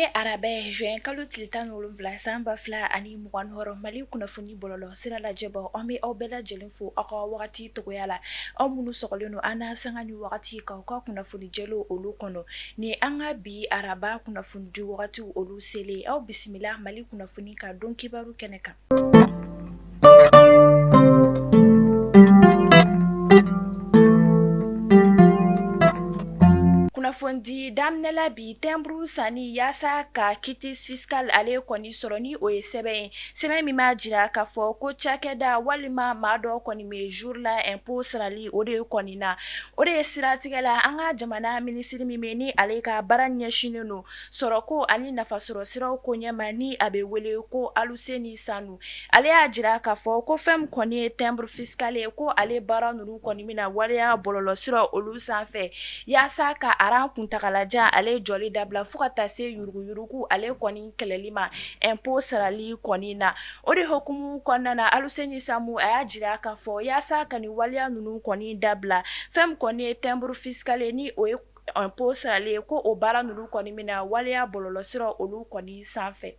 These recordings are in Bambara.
Bi ye araba ye juin kalo tile 17 san 2026 Mali kunnafoni bɔlɔlɔ sira lajɛbaw an bɛ aw bɛɛ lajɛlen fo aw ka wagati togoya la aw minnu sɔgɔlen don an na sanga ni wagati k'aw ka kunnafoni jɛlenw olu kɔnɔ ni an ka bi araba kunnafoni di wagatiw olu selen aw bisimila Mali kunnafoni ka don kibaru kɛnɛ kan. Kunnafonidi daminɛ la bi timbre sanni yaasa ka quitus fiscal ale kɔni sɔrɔ ni o ye sɛbɛn ye sɛbɛn min b'a jira k'a fɔ ko cakɛda walima maa dɔ kɔni bɛ jour la impôt sarali o de kɔni na o de ye siratigɛ la an ka jamana minisiri min bɛ ni ale ka baara ɲɛsinnen don sɔrɔko ani nafasɔrɔ siraw ko ɲɛma ni a bɛ wele ko Aluseni Sanu ale y'a jira k'a fɔ ko fɛn min kɔni ye timbre fiscal ye ko ale baara ninnu kɔni bɛna waleya bɔlɔlɔ sira olu sanfɛ yaasa ka aran kuntagalajan ale jɔli dabila fo ka taa se yuruguyurugu ale kɔni kɛlɛli ma impôt sarali kɔni na o de hukumu kɔnɔna na Aluseni Sanu a y'a jira k'a fɔ yaasa ka nin waleya ninnu kɔni dabila fɛn min kɔni ye timbre fiscal ye ni o ye impôt sarali ye ko o baara ninnu kɔni bɛna waleya bɔlɔlɔ sira olu kɔni sanfɛ.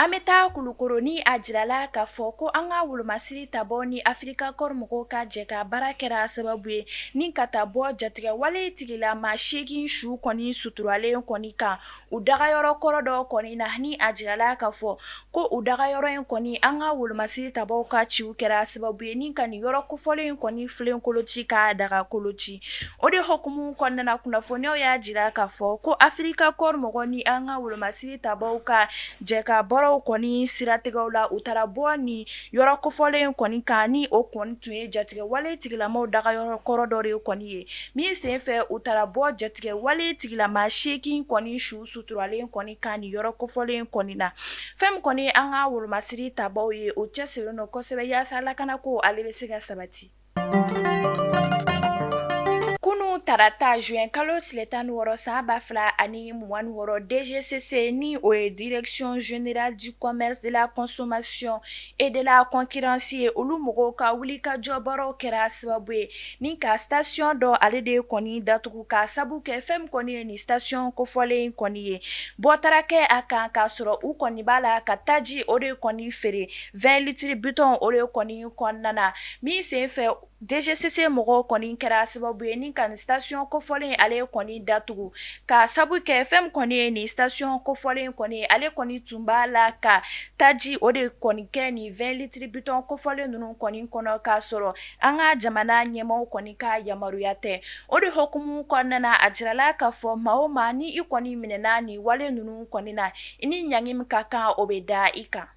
An bɛ taa Kulukoro ni a jirala k'a fɔ ko an ka wolomasiri tabaw ni Africa Corps mɔgɔw ka jɛ ka baara kɛra sababu ye ni ka taa bɔ jatigɛwale tigilama 8 su kɔni suturalen kɔni kan u dagayɔrɔ kɔrɔ dɔ kɔni na ni a jirala k'a fɔ ko u dagayɔrɔ in kɔni an ka wolomasiri tabaw ka ciw kɛra sababu ye ni ka nin yɔrɔ kofɔlen in kɔni filenkolo ci ka dagakolo ci o de hukumu kɔnɔna na kunnafoniyaw y'a jira k'a fɔ ko Africa Corps mɔgɔ ni an ka wolomasiri tabaw ka jɛ ka baaraw kɔni siratigɛw la u taara bɔ nin yɔrɔ kofɔlen in kɔni kan ni o kɔni tun ye jatigɛwale tigilamaw dagayɔrɔ kɔrɔ dɔ de kɔni ye min senfɛ u taara bɔ jatigɛwale tigilama 8 kɔni su suturalen kɔni kan nin yɔrɔ kofɔlen kɔni na fɛn min kɔni an ka wolomasiri tabaw ye o cɛsirilen don kosɛbɛ yaasa lakanako ale bɛ se ka sabati. Kunun tarata juin kalo tile 16 san 2026 DGCC ni o ye direction générale du commerce de la consommation et de la concurrence ye olu mɔgɔw ka wulikajɔ baaraw kɛra sababu ye ni ka station dɔ ale de kɔni datugu ka sabu kɛ fɛn min kɔni ye nin station kofɔlen kɔni ye bɔ taara kɛ a kan k'a sɔrɔ u kɔni b'a la ka taji o de kɔni feere 20 litres bitɔn o de kɔni kɔnɔna na min senfɛ DGCC mɔgɔw kɔni kɛra sababu ye ni ka nin station kofɔlen ale kɔni datugu ka sabu kɛ fɛn min kɔni ye nin station kofɔlen kɔni ale kɔni tun b'a la ka taji o de kɔni kɛ nin 20 litres bitɔn kofɔlen ninnu kɔni kɔnɔ k'a sɔrɔ an ka jamana ɲɛmaaw kɔni ka yamaruya tɛ o de hukumu kɔnɔna na a jirala k'a fɔ maa o maa ni i kɔni minɛna nin wale ninnu kɔni na i ni ɲangi min ka kan o bɛ da i kan.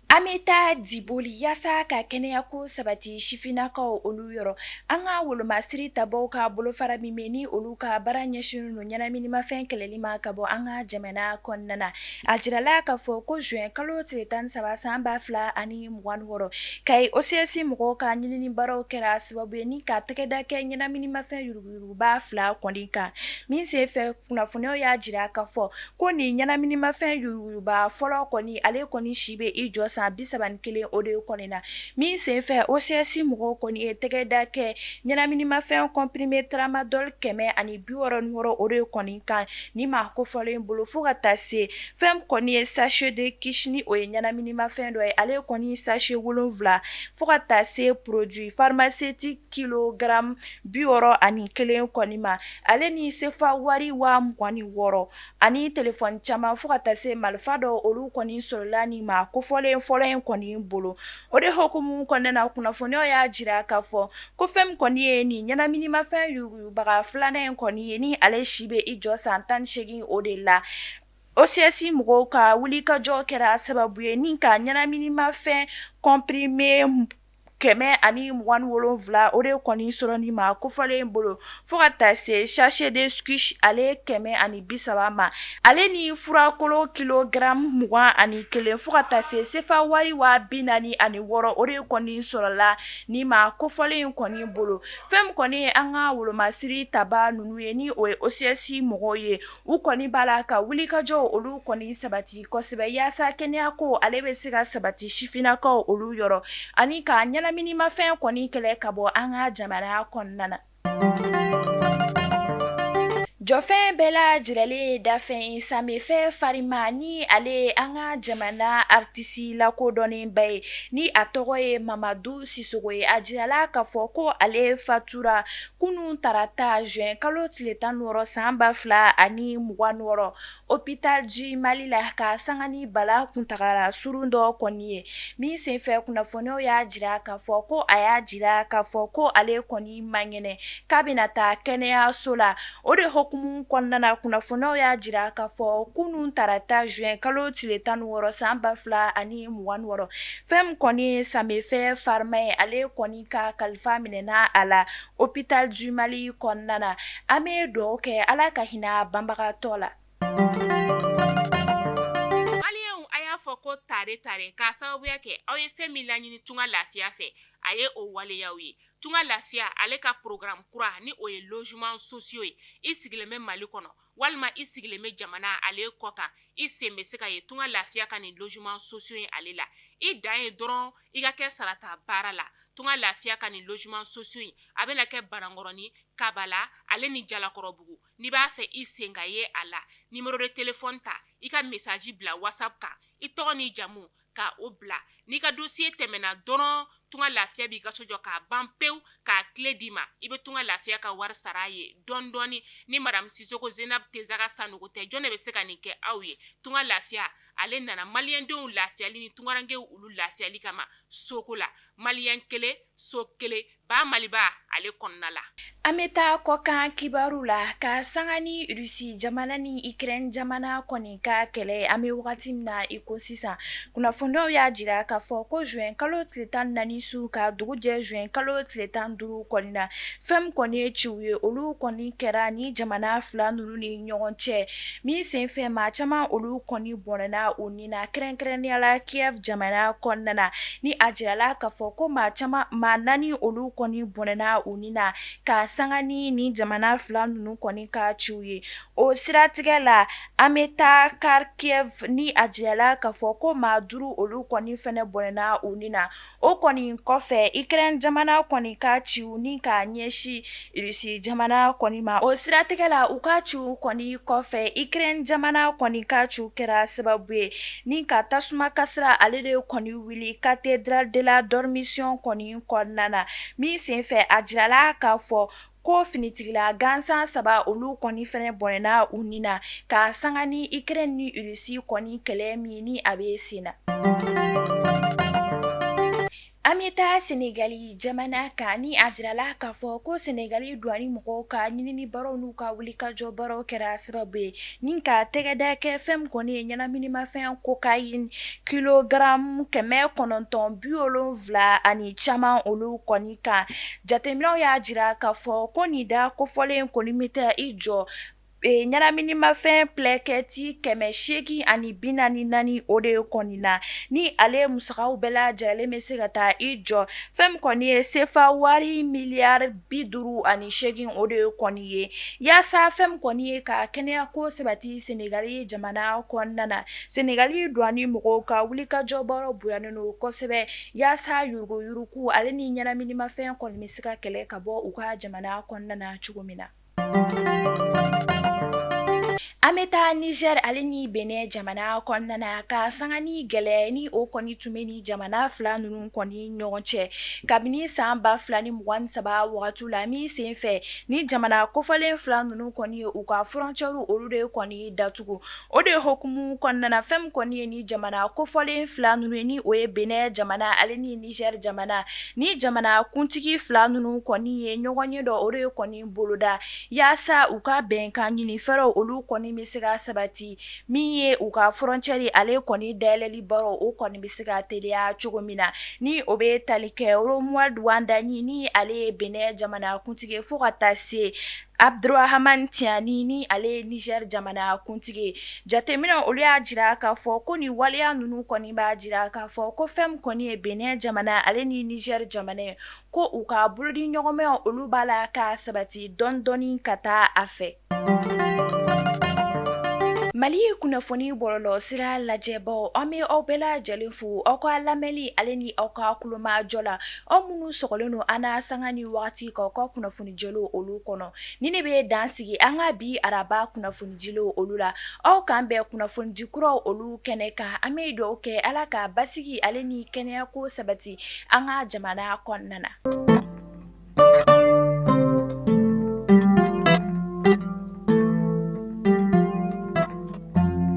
An bɛ taa Diboli yaasa ka kɛnɛyako sabati sifinnakaw olu yɔrɔ an ka wolomasiri tabaw ka bolofara min bɛ ni olu ka baara ɲɛsinnen don ɲɛnaminimafɛn kɛlɛli ma ka bɔ an ka jamana kɔnɔna na a jirala k'a fɔ ko juin kalo tile 13 san 2026 Kayi OCS mɔgɔw ka ɲinini baaraw kɛra sababu ye ni ka tɛgɛda kɛ ɲɛnaminimafɛn yuruguyuruguba fila kɔni kan min senfɛ kunnafoniyaw y'a jira k'a fɔ ko nin ɲɛnaminimafɛn yuruguyuruguba fɔlɔ kɔni ale kɔni si bɛ i jɔ san 31 o de kɔni na min senfɛ OCS mɔgɔw kɔni ye tɛgɛda kɛ ɲɛnaminimafɛn comprimé tramadol 166 o de kɔni kan ni maa kofɔlen bolo fo ka taa se fɛn kɔni ye sachet de kush ni o ye ɲɛnaminimafɛn dɔ ye ale kɔni sachet 7 fo ka taa se produit pharmaceutique kilogramme 61 kɔni ma ale ni sefa wari 26,000 ani telefɔni caman fo ka taa se marifa dɔ olu kɔni sɔrɔla ni maa kofɔlen fɔlɔ in kɔni bolo o de hukumu kɔnɔna na kunnafoniyaw y'a jira k'a fɔ ko fɛn min kɔni ye nin ɲɛnaminimafɛn yuruguyurugubaga filanan in kɔni ye ni ale si bɛ i jɔ san 18 o de la OCS mɔgɔw ka wulikajɔ kɛra sababu ye ni ka ɲɛnaminimafɛn comprimé 127 o de kɔni sɔrɔ ni maa kofɔlen bolo fo ka taa se sachet de kush ale 130 ma ale ni furakolo kilogramme 21 fo ka taa se sefa wari 46,000 o de kɔni sɔrɔla ni maa kofɔlen kɔni bolo fɛn min kɔni ye an ka wolomasiri taba ninnu ye ni o ye OCS mɔgɔw ye u kɔni b'a la ka wulikajɔ olu kɔni sabati kosɛbɛ yaasa kɛnɛya ko ale bɛ se ka sabati sifinnakaw olu yɔrɔ ani ka ɲɛnaminimafɛn kɔni kɛlɛ ka bɔ an ka jamana kɔnɔna na. Jɔfɛn bɛɛ lajɛlen ye dafɛn ye, Samefɛ Farima, ni ale ye an ka jamana artiste lakodɔnnenba ye, ni a tɔgɔ ye Mamadu Sisoko ye, a jirala k'a fɔ ko ale fatura kunun tarata juin kalo tile 16 san 2026 hôpital du Mali la, ka sanga ni bala kuntagala surun dɔ kɔni ye min senfɛ. Kunnafoniyaw y'a jira k'a fɔ ko a y'a jira k'a fɔ ko ale kɔni man kɛnɛ, k'a bɛna taa kɛnɛyaso la. O de hukumu kɔnɔna na, kunnafoniyaw y'a jira k'a fɔ kunun tarata juin kalo tile 16 san 2026, fɛn min kɔni ye Samefɛ Farima ye, ale kɔni ka kalifa minɛna a la hôpital du Mali kɔnɔna na. An bɛ dugawu kɛ Ala ka hinɛ banbagatɔ la. Maliyɛnw, a y'a fɔ ko tare tare k'a sababuya kɛ aw ye fɛn min laɲini Tunga Lafiya fɛ, a ye o waleyaw ye. Tunga Lafiya ale ka programme kura, ni o ye logement sociaux ye, i sigilen bɛ Mali kɔnɔ walima i sigilen bɛ jamana ale kɔ kan, i sen bɛ se ka ye Tunga Lafiya ka nin logement sociaux ye ale la. I dan ye dɔrɔn i ka kɛ sarata baara la. Tunga Lafiya ka nin logement sociaux in, a bɛna kɛ Banankɔrɔni, Kabala ale ni Jalakɔrɔbugu. N'i b'a fɛ i sen ka ye a la, numéro de téléphone ta, i ka message bila WhatsApp kan, i tɔgɔ n'i jamu ka o bila. N'i ka dossier tɛmɛna dɔrɔn, Tunga Lafiya b'i ka so jɔ k'a ban pewu, k'a clé d'i ma. I bɛ Tunga Lafiya ka wari sara a ye dɔɔni dɔɔni. Ni madame Sisoko Zenab Tezaga Sanogo tɛ, jɔn de bɛ se ka nin kɛ aw ye? Tunga Lafiya ale nana maliyɛndenw lafiyali ni tungarankew olu lafiyali kama soko la. Maliyɛn kelen, so kelen, ba Maliba ale kɔnɔna la. An bɛ taa kɔkan kibaru la ka sanga ni Russie jamana ni Ukraine jamana kɔni ka kɛlɛ. An bɛ wagati min na i ko sisan, kunnafoniyaw y'a jira k'a fɔ ko juin kalo tile 14 su ka dugu jɛ juin kalo tile 15 kɔni na, fɛn min kɔni ye ciw ye, olu kɔni kɛra ni jamana fila ninnu ni ɲɔgɔn cɛ, min senfɛ maa caman olu kɔni bɔnɛna u ni na, kɛrɛnkɛrɛnnenya la Kiev jamana kɔnɔna na, ni a jirala k'a fɔ ko maa caman, maa naani olu kɔni bɔnɛna u ni na ka sanga ni nin jamana fila ninnu kɔni ka ciw ye. O siratigɛ la, an bɛ taa Kharkiv, ni a jirala k'a fɔ ko maa duuru olu kɔni fɛnɛ bɔnɛna u ni na. O kɔni kɔfɛ, Ukraine jamana kɔni ka ciw ni k'a ɲɛsin Russie jamana kɔni ma. O siratigɛ la, u ka ciw kɔni kɔfɛ, Ukraine jamana kɔni ka ciw kɛra sababu ye ni ka tasuma kasara ale de kɔni wuli cathédrale de la Dormition kɔni kɔnɔna na, min senfɛ a jirala k'a fɔ ko finitigila gansan saba olu kɔni fɛnɛ bɔnɛna u ni na ka sanga ni Ukraine ni Russie kɔni kɛlɛ min ni a bɛ sen na. An bɛ taa Senegali jamana kan, ni a jirala k'a fɔ ko Senegali douane mɔgɔw ka ɲinini baaraw n'u ka wulikajɔ baaraw kɛra sababu ye ni ka tɛgɛda kɛ fɛn min kɔni ye ɲɛnaminimafɛn cocaïne kilogramme 970 ani caman olu kɔni kan. Jateminɛw y'a jira k'a fɔ ko nin da kofɔlen kɔni bɛ taa i jɔ ɲɛnaminimafɛn plaquette 844 o de kɔni na, ni ale musakaw bɛɛ lajɛlen bɛ se ka taa i jɔ fɛn min kɔni ye sefa wari miliyari 58 o de kɔni ye, yaasa fɛn min kɔni ye ka kɛnɛya ko sabati Senegali jamana kɔnɔna na. Senegali douane mɔgɔw ka wulikajɔ baaraw bonyanen don kosɛbɛ yaasa yuruguyurugu ale ni ɲɛnaminimafɛn kɔni bɛ se ka kɛlɛ ka bɔ u ka jamana kɔnɔna na cogo min na. An bɛ taa Niger ale ni Benin jamana kɔnɔna na ka sanga ni gɛlɛya ni o kɔni tun bɛ ni jamana fila ninnu kɔni ɲɔgɔn cɛ kabini san 2023 wagati la, min senfɛ ni jamana kofɔlen fila ninnu kɔni ye u ka frontière olu de kɔni datugu. O de hukumu kɔnɔna na, fɛn min kɔni ye ni jamana kofɔlen fila ninnu ye, ni o ye Benin jamana ale ni Niger jamana, ni jamana kuntigi fila ninnu kɔni ye ɲɔgɔnye dɔ o de kɔni boloda yaasa u ka bɛnkan ɲini fɛɛrɛw olu kɔni bɛ se ka sabati, min ye u ka frontière ale kɔni dayɛlɛli baaraw o kɔni bɛ se ka teliya cogo min na, ni o bɛ tali kɛ Romuald Wadagni, ni ale ye Benin jamana kuntigi, fo ka taa se Abdourahamane Tiani, ni ale ye Niger jamana kuntigi. Jateminɛ olu y'a jira k'a fɔ ko ni waleya ninnu kɔni b'a jira k'a fɔ ko fɛn min kɔni ye Benin jamana ale ni Niger jamana ye, ko u ka bolodi ɲɔgɔnmaw olu b'a la ka sabati dɔɔni dɔɔni ka taa a fɛ. Mali kunnafoni bɔlɔlɔ sira lajɛbaw, an bɛ aw bɛɛ lajɛlen fo aw ka lamɛnli ale ni aw ka kulomajɔ la. Aw minnu sɔgɔlen don an na sanga ni wagati k'aw ka kunnafoni jɛlenw olu kɔnɔ, ni ne bɛ dan sigi an ka bi araba kunnafoni dilenw olu la. Aw k'an bɛn kunnafonidi kuraw olu kɛnɛ kan. An bɛ dugawu kɛ Ala ka basigi ale ni kɛnɛyako sabati an ka jamana kɔnɔna na.